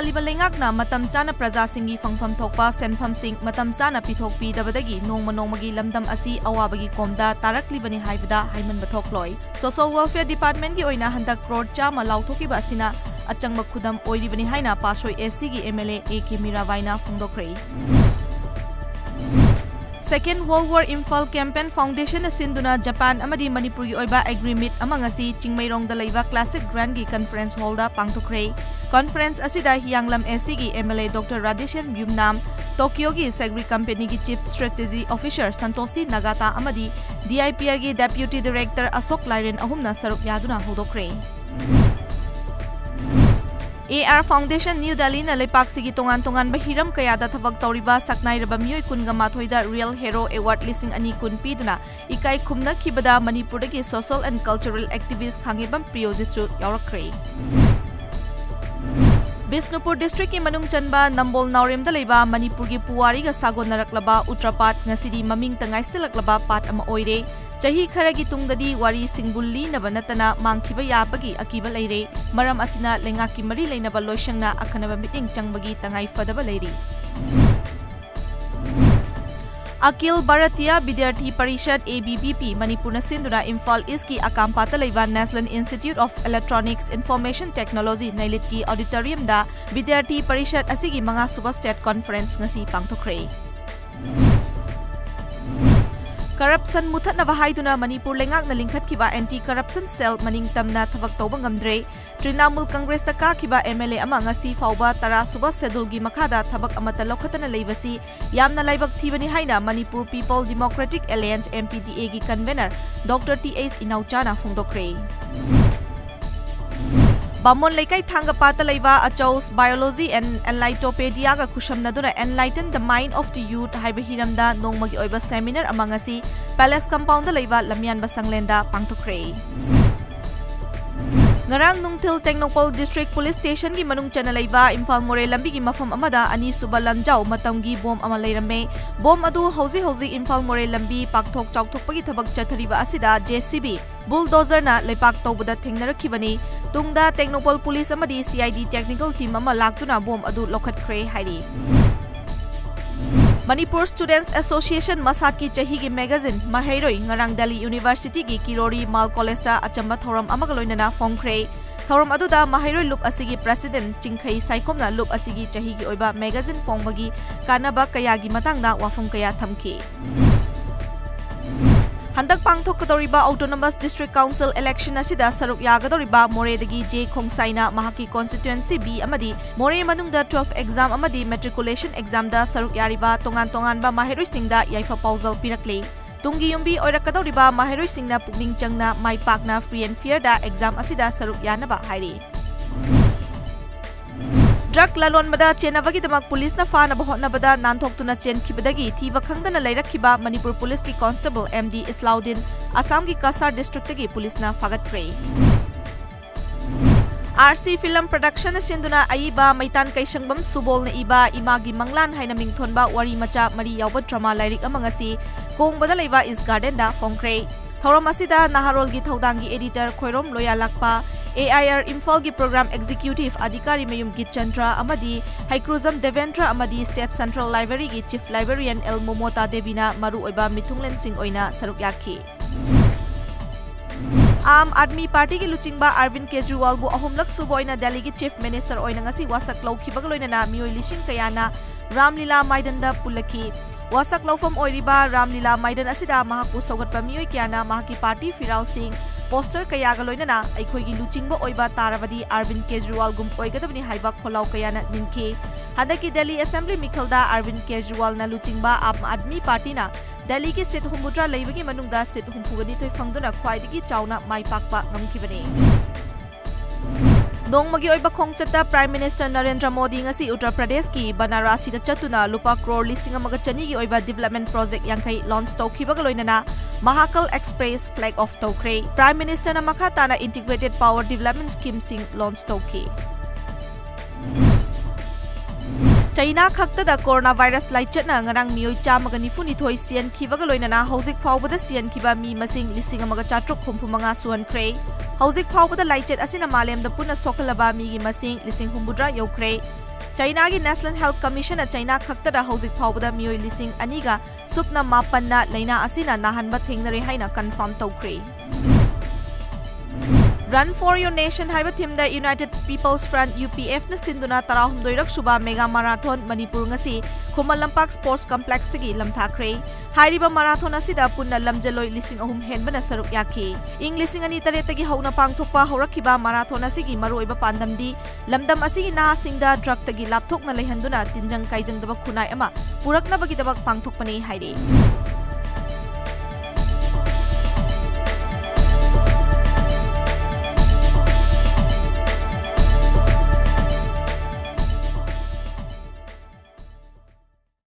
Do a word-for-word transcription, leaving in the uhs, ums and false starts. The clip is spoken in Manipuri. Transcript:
ꯂꯩꯉꯥꯛꯅ ꯃꯇꯝ ꯆꯥꯅ ꯄ꯭ꯔꯖꯥꯁꯤꯡꯒꯤ ꯐꯪꯐꯝ ꯊꯣꯛꯄ ꯁꯦꯟꯐꯝꯁꯤꯡ ꯃꯇꯝ ꯆꯥꯅ ꯄꯤꯊꯣꯛꯄꯤꯗꯕꯗꯒꯤ ꯅꯣꯡꯃ ꯅꯣꯡꯃꯒꯤ ꯂꯝꯗꯝ ꯑꯁꯤ ꯑꯋꯥꯕꯒꯤ ꯀꯣꯝꯗ ꯇꯥꯔꯛꯂꯤꯕꯅꯤ ꯍꯥꯏꯕꯗ ꯍꯥꯏꯃꯟꯕ ꯊꯣꯛꯂꯣꯏ꯫ Social Welfare Department ꯀꯤ ꯑꯣꯏꯅ ꯍꯟꯗꯛ ꯀ꯭ꯔꯣꯔ ꯆꯥꯝꯃ ꯂꯥꯎꯊꯣꯛꯈꯤꯕ ꯑꯁꯤꯅ ꯑꯆꯪꯕ ꯈꯨꯗꯝ ꯑꯣꯏꯔꯤꯕꯅꯤ ꯍꯥꯏꯅ ꯄꯥꯁꯣꯏ S C ꯒꯤ M L A A K ꯃꯤꯔꯥꯕꯥꯏꯅ ꯐꯣꯡꯗꯣꯛꯈ꯭ꯔꯦ꯫ Second World War Imphal Campaign Foundation ꯅ ꯁꯤꯟꯗꯨꯅ ꯖꯄꯥꯟ ꯑꯃꯗꯤ ꯃꯅꯤꯄꯨꯔꯒꯤ ꯑꯣꯏꯕ Agri Meet ꯑꯃ ꯉꯁꯤ ꯆꯤꯡꯃꯩꯔꯣꯡꯗ ꯂꯩꯕ Classic Grand ꯒꯤ Conference Hall ꯗ ꯄꯥꯡꯊꯣꯛꯈ꯭ꯔꯦ꯫ Conference ꯑꯁꯤꯗ ꯍꯤꯌꯥꯡꯂꯝ S C ꯒꯤ M L A Doctor Radheshyam Yumnam, ꯇꯣꯀꯤꯌꯣꯒꯤ Segri Company ꯒꯤ Chief Strategy Officer ꯁꯟꯇꯣꯁꯤ ꯅꯥꯒꯥꯇꯥ ꯑꯃꯗꯤ D I P R ꯒꯤ Deputy Director ꯑꯁꯣꯛ ꯂꯥꯏꯔꯦꯟ ꯑꯍꯨꯝꯅ ꯁꯔꯨꯛ ꯌꯥꯗꯨꯅ ꯍꯧꯗꯣꯛꯈ꯭ꯔꯦ꯫ A R Foundation New Delhi ꯅ ꯂꯩꯄꯥꯛꯁꯤꯒꯤ ꯇꯣꯉꯥꯟ ꯇꯣꯉꯥꯟꯕ ꯍꯤꯔꯝ ꯀꯌꯥꯗ ꯊꯕꯛ ꯇꯧꯔꯤꯕ ꯁꯛꯅꯥꯏꯔꯕ ꯃꯤꯑꯣꯏ ꯀꯨꯟꯒ ꯃꯥꯊꯣꯏꯗ Real Hero Award ꯂꯤꯁꯤꯡ ꯑꯅꯤ ꯀꯨꯟ ꯄꯤꯗꯨꯅ ꯏꯀꯥꯏ ꯈꯨꯝꯅꯈꯤꯕꯗ ꯃꯅꯤꯄꯨꯔꯗꯒꯤ social and cultural activist ꯈꯥꯡꯍꯩꯕꯝ ꯄ꯭ꯔꯤꯌꯣꯖꯤꯠꯁꯨ ꯌꯥꯎꯔꯛꯈ꯭ꯔꯦ꯫ Bishnupur district ꯀꯤ ꯃꯅꯨꯡ ꯆꯟꯕ ꯅꯝꯕꯣꯜ ꯅꯥꯎꯔꯦꯝꯗ ꯂꯩꯕ ꯃꯅꯤꯄꯨꯔꯒꯤ ꯄꯨꯋꯥꯔꯤꯒ ꯁꯥꯒꯣꯟꯅꯔꯛꯂꯕ ꯎꯇ꯭ꯔꯄꯥꯠ ꯉꯁꯤꯗꯤ ꯃꯃꯤꯡꯇ ꯉꯥꯏꯁꯤꯜꯂꯛꯂꯕ ꯄꯥꯠ ꯑꯃ ꯑꯣꯏꯔꯦ꯫ ꯆꯍꯤ ꯈꯔꯒꯤ ꯇꯨꯡꯗꯗꯤ ꯋꯥꯔꯤꯁꯤꯡꯕꯨ ꯂꯤꯅꯕ ꯅꯠꯇꯅ ꯃꯥꯡꯈꯤꯕ ꯌꯥꯕꯒꯤ ꯑꯀꯤꯕ ꯂꯩꯔꯦ꯫ ꯃꯔꯝ ꯑꯁꯤꯅ ꯂꯩꯉꯥꯛꯀꯤ ꯃꯔꯤ ꯂꯩꯅꯕ ꯂꯣꯏꯁꯪꯅ ꯑꯀꯟꯅꯕ ꯃꯤꯠꯌꯦꯡ ꯆꯪꯕꯒꯤ ꯇꯉꯥꯏ ꯐꯗꯕ ꯂꯩꯔꯤ꯫ ꯑꯈꯤꯜ Bharatiya ꯕꯤꯗ꯭ꯌꯥꯔꯊꯤ parishad, A B V P, ꯃꯅꯤꯄꯨꯔꯅ ꯁꯤꯟꯗꯨꯅ ꯏꯝꯐꯥꯜ ꯏꯁꯀꯤ ꯑꯀꯥꯝꯄꯥꯠꯇ ꯂꯩꯕ National Institute of Electronics Information Technology, ꯅꯩꯂꯤꯠꯀꯤ auditorium ꯗ ꯕꯤꯗ꯭ꯌꯥꯔꯊꯤ ꯄꯔꯤꯁꯠ ꯑꯁꯤꯒꯤ ꯃꯉꯥꯁꯨꯕ state conference ꯉꯁꯤ ꯄꯥꯡꯊꯣꯛꯈ꯭ꯔꯦ꯫ Corruption ꯃꯨꯊꯠꯅꯕ ꯍꯥꯏꯗꯨꯅ ꯃꯅꯤꯄꯨꯔ ꯂꯩꯉꯥꯛꯅ ꯂꯤꯡꯈꯠꯈꯤꯕ Anti Corruption Cell ꯃꯅꯤꯡ ꯇꯝꯅ ꯊꯕꯛ ꯇꯧꯕ ꯉꯝꯗ꯭ꯔꯦ꯫ ꯇ꯭ꯔꯤꯅꯥꯃꯨꯜ ꯀꯪꯒ꯭ꯔꯦꯁꯇ ꯀꯥꯈꯤꯕ M L A ꯑꯃ ꯉꯁꯤ ꯐꯥꯎꯕ ꯇꯔꯥꯁꯨꯕ schedule ꯒꯤ ꯃꯈꯥꯗ ꯊꯕꯛ ꯑꯃꯠꯇ ꯂꯧꯈꯠꯇꯅ ꯂꯩꯕꯁꯤ ꯌꯥꯝꯅ ꯂꯥꯏꯕꯛ ꯊꯤꯕꯅꯤ ꯍꯥꯏꯅ Manipur People Democratic Alliance, M P D A, ꯒꯤ convener Doctor T H ꯏꯅꯥꯎꯆꯥꯅ ꯐꯣꯡꯗꯣꯛꯈ꯭ꯔꯦ꯫ ꯕꯥꯃꯣꯟ ꯂꯩꯀꯥꯏ ꯊꯥꯡꯒꯄꯥꯠꯇ ꯂꯩꯕ ꯑꯆꯧꯁ Biology and Enlightopediaꯒ ꯈꯨꯠꯁꯝꯅꯗꯨꯅ Enlighten the Mind of the Youth ꯍꯥꯏꯕ ꯍꯤꯔꯝꯗ ꯅꯣꯡꯃꯒꯤ ꯑꯣꯏꯕ seminar ꯑꯃ ꯉꯁꯤ Palace Compoundꯗ ꯂꯩꯕ ꯂꯝꯌꯥꯟꯕ ꯁꯪꯂꯦꯟꯗ ꯄꯥꯡꯊꯣꯛꯈ꯭ꯔꯦ꯫ ꯉꯔꯥꯡ ꯅꯨꯡꯊꯤꯜ ꯇꯦꯡꯅꯧꯄꯜ District Police Stationꯒꯤ ꯃꯅꯨꯡ ꯆꯟꯅ ꯂꯩꯕ ꯏꯝꯐꯥꯜ ꯃꯣꯔꯦ ꯂꯝꯕꯤꯒꯤ ꯃꯐꯝ ꯑꯃꯗ ꯑꯅꯤꯁꯨꯕ ꯂꯥꯟꯖꯥꯎ ꯃꯇꯝꯒꯤ ꯕꯣꯝ ꯑꯃ ꯂꯩꯔꯝꯃꯦ꯫ ꯕꯣꯝ ꯑꯗꯨ ꯍꯧꯖꯤꯛ ꯍꯧꯖꯤꯛ ꯏꯝꯐꯥꯜ ꯃꯣꯔꯦ ꯂꯝꯕꯤ ꯄꯥꯛꯊꯣꯛ ꯆꯥꯎꯊꯣꯛꯄꯒꯤ ꯊꯕꯛ ꯆꯠꯊꯔꯤꯕ ꯑꯁꯤꯗ JCB, bulldozerꯅ ꯂꯩꯄꯥꯛ ꯇꯧꯕꯗ ꯊꯦꯡꯅꯔꯛꯈꯤꯕꯅꯤ꯫ ꯇꯨꯡꯗ ꯇꯦꯡꯅꯧꯄꯜ Police ꯑꯃꯗꯤ CID technical team ꯑꯃ ꯂꯥꯛꯇꯨꯅ ꯕꯣꯝ ꯑꯗꯨ ꯂꯧꯈꯠꯈ꯭ꯔꯦ ꯍꯥꯏꯔꯤ꯫ Manipur Students Association, ꯃꯁꯥꯠꯀꯤ ꯆꯍꯤꯒꯤ magazine ꯃꯍꯩꯔꯣꯏ ꯉꯔꯥꯡ Delhi Universityꯒꯤ ꯀꯤꯔꯣꯔꯤ ꯃꯥꯜ Collegeꯇ ꯑꯆꯝꯕ ꯊꯧꯔꯝ ꯑꯃꯒ ꯂꯣꯏꯅꯅ ꯐꯣꯡꯈ꯭ꯔꯦ꯫ ꯊꯧꯔꯝ ꯑꯗꯨꯗ ꯃꯍꯩꯔꯣꯏ ꯂꯨꯞ ꯑꯁꯤꯒꯤ President ꯆꯤꯡꯈꯩ ꯁꯥꯏꯈꯣꯝꯅ ꯂꯨꯞ ꯑꯁꯤꯒꯤ ꯆꯍꯤꯒꯤ ꯑꯣꯏꯕ magazine ꯐꯣꯡꯕꯒꯤ ꯀꯥꯟꯅꯕ ꯀꯌꯥꯒꯤ ꯃꯇꯥꯡꯗ ꯋꯥꯐꯝ ꯀꯌꯥ ꯊꯝꯈꯤ꯫ ꯍꯟꯗꯛ ꯄꯥꯡꯊꯣꯛꯀꯗꯧꯔꯤꯕ Autonomous District Council election ꯑꯁꯤꯗ ꯁꯔꯨꯛ ꯌꯥꯒꯗꯧꯔꯤꯕ ꯃꯣꯔꯦꯗꯒꯤ J ꯈꯣꯡꯁꯥꯏꯅ ꯃꯍꯥꯛꯀꯤ constituency B ꯑꯃꯗꯤ ꯃꯣꯔꯦ ꯃꯅꯨꯡꯗ twelve exam ꯑꯃꯗꯤ matriculation examꯗ ꯁꯔꯨꯛ ꯌꯥꯔꯤꯕ ꯇꯣꯉꯥꯟ ꯇꯣꯉꯥꯟꯕ ꯃꯍꯩꯔꯣꯏꯁꯤꯡꯗ ꯌꯥꯏꯐ ꯄꯥꯎꯖꯦꯜ ꯄꯤꯔꯛꯂꯤ꯫ ꯇꯨꯡꯒꯤ ꯌꯨꯝꯕꯤ ꯑꯣꯏꯔꯛꯀꯗꯧꯔꯤꯕ ꯃꯍꯩꯔꯣꯏꯁꯤꯡꯅ ꯄꯨꯛꯅꯤꯡ ꯆꯪꯅ ꯃꯥꯏ ꯄꯥꯛꯅ free and fairꯗ exam ꯑꯁꯤꯗ ꯁꯔꯨꯛ ꯌꯥꯅꯕ ꯍꯥꯏꯔꯤ꯫ Drug ꯂꯂꯣꯟꯕꯗ ꯆꯦꯟꯅꯕꯒꯤꯗꯃꯛ policeꯅ ꯐꯥꯅꯕ ꯍꯣꯠꯅꯕꯗ ꯅꯥꯟꯊꯣꯛꯇꯨꯅ ꯆꯦꯟꯈꯤꯕꯗꯒꯤ ꯊꯤꯕ ꯈꯪꯗꯅ ꯂꯩꯔꯛꯈꯤꯕ ꯃꯅꯤꯄꯨꯔ Policeꯀꯤ constable M D ꯏꯁꯂꯥꯎꯗꯤꯟ ꯑꯁꯥꯝꯒꯤ ꯀꯁꯥꯔ districtꯇꯒꯤ policeꯅ ꯐꯥꯒꯠꯈ꯭ꯔꯦ꯫ RC Film Productionꯅ ꯁꯤꯟꯗꯨꯅ ꯑꯏꯕ ꯃꯩꯇꯥꯟ ꯀꯩꯁꯪꯕꯝ ꯁꯨꯕꯣꯜꯅ ꯏꯕ ꯏꯃꯥꯒꯤ ꯃꯪꯂꯥꯟ ꯍꯥꯏꯅ ꯃꯤꯡꯊꯣꯟꯕ ꯋꯥꯔꯤ ꯃꯆꯥ ꯃꯔꯤ ꯌꯥꯎꯕ drama ꯂꯥꯏꯔꯤꯛ ꯑꯃ ꯉꯁꯤ ꯀꯣꯡꯕꯗ ꯂꯩꯕ East Gardenꯗ ꯐꯣꯡꯈ꯭ꯔꯦ꯫ ꯊꯧꯔꯝ ꯑꯁꯤꯗ ꯅꯍꯥꯔꯣꯜꯒꯤ ꯊꯧꯗꯥꯡꯒꯤ editor ꯈꯣꯏꯔꯣꯝ ꯂꯣꯌꯥꯂꯥꯛꯄ, AIR ꯏꯝꯐꯥꯜꯒꯤ program executive ꯑꯙꯤꯀꯥꯔꯤ ꯃꯌꯨꯝ ꯒꯤꯠꯆꯟꯗ꯭ꯔ ꯑꯃꯗꯤ ꯍꯩꯀ꯭ꯔꯨꯖꯝ ꯗꯦꯕꯦꯟꯗ꯭ꯔ ꯑꯃꯗꯤ State Central Libraryꯒꯤ chief librarian L ꯃꯣꯃꯣꯇꯥ ꯗꯦꯕꯤꯅ ꯃꯔꯨꯑꯣꯏꯕ ꯃꯤꯊꯨꯡꯂꯦꯟꯁꯤꯡ ꯑꯣꯏꯅ ꯁꯔꯨꯛ ꯌꯥꯈꯤ꯫ ꯑꯥꯝ ꯑꯥꯗꯃꯤ ꯄꯥꯔꯇꯤꯒꯤ ꯂꯨꯆꯤꯡꯕ ꯑꯔꯕꯤꯟ ꯀꯦꯖ꯭ꯔꯤꯋꯥꯜꯕꯨ ꯑꯍꯨꯝꯂꯛ ꯁꯨꯕ ꯑꯣꯏꯅ ꯗꯦꯜꯂꯤꯒꯤ chief minister ꯑꯣꯏꯅ ꯉꯁꯤ ꯋꯥꯁꯛ ꯂꯧꯈꯤꯕꯒ ꯂꯣꯏꯅꯅ ꯃꯤꯑꯣꯏ ꯂꯤꯁꯤꯡ ꯀꯌꯥꯅ ꯔꯥꯝꯂꯤꯂꯥ ꯃꯥꯏꯗꯟꯗ ꯄꯨꯜꯂꯛꯈꯤ꯫ ꯋꯥꯁꯛ ꯂꯧꯐꯝ ꯑꯣꯏꯔꯤꯕ ꯔꯥꯝꯂꯤꯂꯥ ꯃꯥꯏꯗꯟ ꯑꯁꯤꯗ ꯃꯍꯥꯛꯄꯨ ꯁꯧꯒꯠꯄ ꯃꯤꯑꯣꯏ ꯀꯌꯥꯅ ꯃꯍꯥꯛꯀꯤ ꯄꯥꯔꯇꯤ ꯐꯤꯔꯥꯜꯁꯤꯡ, poster ꯀꯌꯥꯒ ꯂꯣꯏꯅꯅ ꯑꯩꯈꯣꯏꯒꯤ ꯂꯨꯆꯤꯡꯕ ꯑꯣꯏꯕ ꯇꯥꯔꯕꯗꯤ ꯑꯔꯕꯤꯟ ꯀꯦꯖ꯭ꯔꯤꯋꯥꯜꯒꯨꯝ ꯑꯣꯏꯒꯗꯕꯅꯤ ꯍꯥꯏꯕ ꯈꯣꯜꯂꯥꯎ ꯀꯌꯥꯅ ꯅꯤꯟꯈꯤ꯫ ꯍꯟꯗꯛꯀꯤ ꯗꯦꯜꯂꯤ assembly ꯃꯤꯈꯜꯗ ꯑꯔꯕꯤꯟ ꯀꯦꯖ꯭ꯔꯤꯋꯥꯜꯅ ꯂꯨꯆꯤꯡꯕ ꯑꯥꯝ ꯑꯥꯗꯃꯤ ꯄꯥꯔꯇꯤꯅ ꯗꯦꯜꯂꯤꯒꯤ seat ꯍꯨꯝꯐꯨꯇꯔꯥ ꯂꯩꯕꯒꯤ ꯃꯅꯨꯡꯗ seat ꯍꯨꯝꯐꯨꯒ ꯅꯤꯊꯣꯏ ꯐꯪꯗꯨꯅ ꯈ꯭ꯋꯥꯏꯗꯒꯤ ꯆꯥꯎꯅ ꯃꯥꯏ ꯄꯥꯛꯄ ꯉꯝꯈꯤꯕꯅꯤ꯫ ꯅꯣꯡꯃꯒꯤ ꯑꯣꯏꯕ ꯈꯣꯡꯆꯠꯇ Prime Minister ꯅꯔꯦꯟꯗ꯭ꯔ ꯃꯣꯗꯤ ꯉꯁꯤ ꯎꯠꯇꯔ ꯄ꯭ꯔꯗꯦꯁꯀꯤ ꯕꯅꯥꯔꯥꯁꯤꯗ ꯆꯠꯇꯨꯅ ꯂꯨꯄꯥ ꯀ꯭ꯔꯣꯔ ꯂꯤꯁꯤꯡ ꯑꯃꯒ ꯆꯅꯤꯒꯤ ꯑꯣꯏꯕ development project ꯌꯥꯡꯈꯩ launch ꯇꯧꯈꯤꯕꯒ ꯂꯣꯏꯅꯅ Mahakal Express flag off ꯇꯧꯈ꯭ꯔꯦ꯫ Prime Minister ꯅ ꯃꯈꯥ ꯇꯥꯅ Integrated Power Development Scheme ꯁꯤꯡ launch ꯇꯧꯈꯤ꯫ ꯆꯩꯅꯥ ꯈꯛꯇꯗ ꯀꯣꯔꯣꯅꯥ ꯚꯥꯏꯔꯁ ꯂꯥꯏꯆꯠꯅ ꯉꯔꯥꯡ ꯃꯤꯑꯣꯏ ꯆꯥꯝꯃꯒ ꯅꯤꯐꯨ ꯅꯤꯊꯣꯏ ꯁꯤꯍꯟꯈꯤꯕꯒ ꯂꯣꯏꯅꯅ ꯍꯧꯖꯤꯛ ꯐꯥꯎꯕꯗ ꯁꯤꯍꯟꯈꯤꯕ ꯃꯤ ꯃꯁꯤꯡ ꯂꯤꯁꯤꯡ ꯑꯃꯒ ꯆꯥꯇ꯭ꯔꯨꯛ ꯍꯨꯝꯐꯨ ꯃꯉꯥ ꯁꯨꯍꯟꯈ꯭ꯔꯦ꯫ ꯍꯧꯖꯤꯛ ꯐꯥꯎꯕꯗ ꯂꯥꯏꯆꯠ ꯑꯁꯤꯅ ꯃꯥꯂꯦꯝꯗ ꯄꯨꯟꯅ ꯁꯣꯛꯍꯜꯂꯕ ꯃꯤꯒꯤ ꯃꯁꯤꯡ ꯂꯤꯁꯤꯡ ꯍꯨꯝꯐꯨꯇꯔꯥ ꯌꯧꯈ꯭ꯔꯦ꯫ ꯆꯩꯅꯥꯒꯤ National Health Commission ꯅ ꯆꯩꯅꯥ ꯈꯛꯇꯗ ꯍꯧꯖꯤꯛ ꯐꯥꯎꯕꯗ ꯃꯤꯑꯣꯏ ꯂꯤꯁꯤꯡ ꯑꯅꯤꯒ ꯁꯨꯞꯅ ꯃꯥꯄꯟꯅ ꯂꯥꯏꯅꯥ ꯑꯁꯤꯅ ꯅꯥꯍꯟꯕ ꯊꯦꯡꯅꯔꯦ ꯍꯥꯏꯅ confirm ꯇꯧꯈ꯭ꯔꯦ꯫ Run for Your Nation ꯍꯥꯏꯕ theme ꯗ United People's Front, U P F ꯅ ꯁꯤꯟꯗꯨꯅ ꯇꯔꯥꯍꯨꯝꯗꯣꯏꯔꯛ ꯁꯨꯕ Mega Marathon ꯃꯅꯤꯄꯨꯔ ꯉꯁꯤ ꯈꯨꯃꯟ ꯂꯝꯄꯥꯛ Sports Complex ꯇꯒꯤ ꯂꯝꯊꯥꯈ꯭ꯔꯦ꯫ ꯍꯥꯏꯔꯤꯕ marathon ꯑꯁꯤꯗ ꯄꯨꯟꯅ ꯂꯝꯖꯦꯜꯂꯣꯏ ꯂꯤꯁꯤꯡ ꯑꯍꯨꯝ ꯍꯦꯟꯕꯅ ꯁꯔꯨꯛ ꯌꯥꯈꯤ꯫ ꯏꯪ ꯂꯤꯁꯤꯡ ꯑꯅꯤ ꯇꯔꯦꯠꯇꯒꯤ ꯍꯧꯅ ꯄꯥꯡꯊꯣꯛꯄ ꯍꯧꯔꯛꯈꯤꯕ marathon ꯑꯁꯤꯒꯤ ꯃꯔꯨꯑꯣꯏꯕ ꯄꯥꯟꯗꯝꯗꯤ ꯂꯝꯗꯝ ꯑꯁꯤꯒꯤ ꯅꯍꯥꯁꯤꯡꯗ drug ꯇꯒꯤ ꯂꯥꯞꯊꯣꯛꯅ ꯂꯩꯍꯟꯗꯨꯅ ꯇꯤꯟꯖꯪ ꯀꯥꯏꯖꯪꯗꯕ ꯈꯨꯟꯅꯥꯏ ꯑꯃ ꯄꯨꯔꯛꯅꯕꯒꯤꯗꯃꯛ ꯄꯥꯡꯊꯣꯛꯄꯅꯤ ꯍꯥꯏꯔꯤ꯫